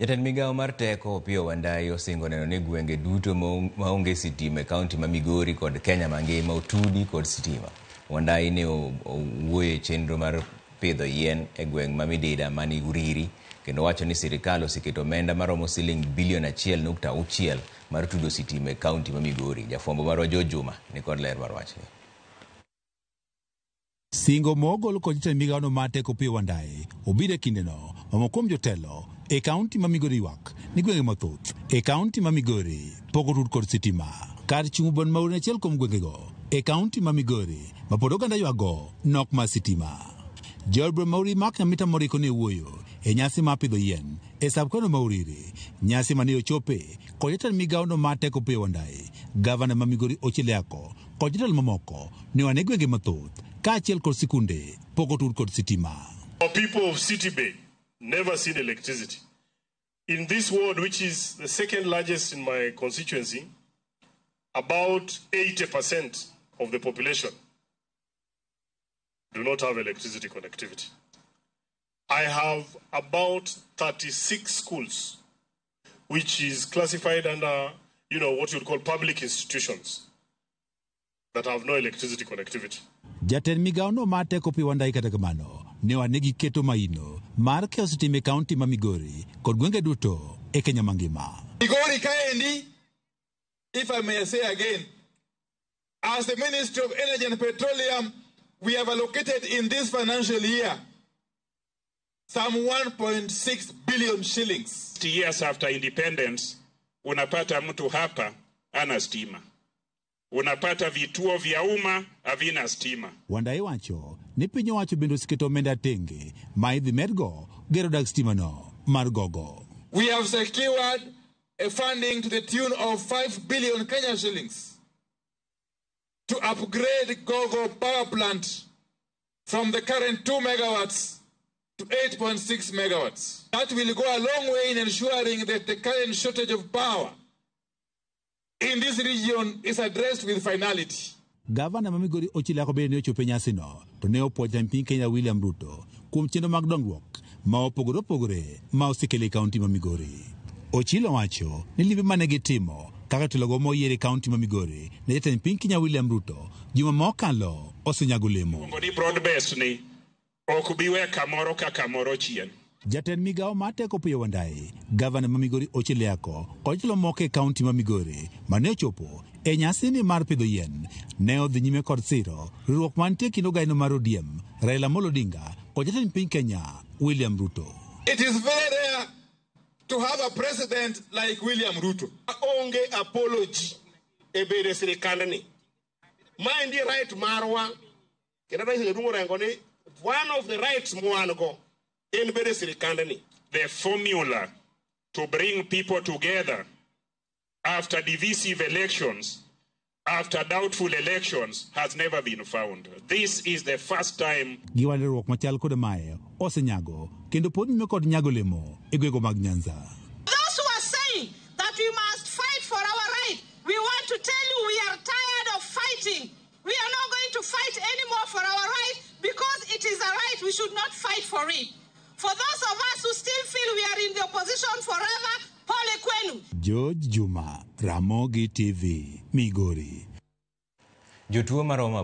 Jatend migawo mar teko Opiyo Wandayi osingo neno ni gwenge duto maonge sitima e kaunti ma Migori kod Kenya mangima otudi kod sitima. Wandayi ne owuoyo e chenro mar pidho yien e gweng' ma Midida mani Uriri kendo wacho ni sirikal oseketo omenda maromo siling bilion 1.6 mar tudo sitima e kaunti ma Migori. Jafwambo marwa George Juma ni kod ler mar wachni. Singo mogol kod jatend migawono mar teko Opiyo Wandayi obiro e kindeno ma moko kuom jotelo e kaunti ma Migori ywak ni gwenge mathoth e kaunti ma Migori pok otud kod sitima. Kar chung' Bon Mauri en achiel kuom gwengego e kaunti ma Migori ma pod oganda ywago nok mar sitima. Jaod bura ma Uriri Mark Nyamita Moriko ne wuoyo e nyasi mar pidho yien e sab-kano ma Uriri, nyasi mane ochope kod jatend migawono mar teko Opiyo Wandayi, gavana ma Migori Ochiel Yako kod jotelo mamoko ne wane gwenge mathoth kaachiel kod sikunde pok otud kod sitima. Our people of City Bay never seen electricity. In this ward, which is the second largest in my constituency, about 80% of the population do not have electricity connectivity. I have about 36 schools, which is classified under, what you would call public institutions that have no electricity connectivity. Jatend migawono mar teko Opiyo Wandayi kata kamano ne owacho ni giketo maino mar keyo sitima e kaunti ma Migori kod gwenge duto e Kenya mangima. Migori kaendi, if I may say again, as the Ministry of Energy and Petroleum, we have allocated in this financial year some 1.6 billion shillings. Years after independence, unapata mtu hapa ana stima. Unapata vituo vya umma havina stima. Wandayi wacho ni piny owacho bende oseketo omenda tenge ma idhi medgo gero dag stimano mar gogo. We have secured a funding to the tune of 5 billion Kenya shillings to upgrade Gogo power plant from the current 2 megawatts to 8.6 megawatts. That will go a long way in ensuring that the current shortage of power in this region is addressed with finality. Gavana ma Migori Ochiel Yako bende ne ochopo e nyasino to ne opuoyo jatend piny Kenya William Ruto kuom chenro mag dongruok ma opogore opogore ma osekelo e kaunti ma Migori. Ochilo wacho ni limbe mane gitimo kaka jotelogo moyier e kaunti ma Migori ne jatend piny Kenya William Ruto juma mokalo osenyago olemo. Iluongo ni broad based ni ok bi we kamoro ka kamoro chien. Jatend migawo mar teko Opiyo Wandayi, gavana ma Migori Ochiel Yako kod jotelo moko e kaunti ma Migori mane ochopo e nyasini mar pidho yien ne odhi nyime kod siro riwruok mantie kind ogaino mar ODM Raila Amolo Odinga kod jatend piny Kenya William Ruto. It is very rare to have a president like William Ruto. Onge apology e bedo e sirikandni. Maendi right marwa, kendo Rais Jaduong' orengo ni one of the rights mwan go en bedo e sirikandni. The formula to bring people together after divisive elections, after doubtful elections, has never been found. This is the first time. Giwacho riwruok machal kod mae osenyago kendo pod nyime kod nyago olemo e gwenge mag Nyanza. Those who are saying that we must fight for our right, we want to tell you we are tired of fighting. We are not going to fight anymore for our right because it is a right. We should not fight for it. For those of us who still feel we are in the opposition forever, pole kwenu. George Juma, Ramogi TV, Migori. Jotuo maromo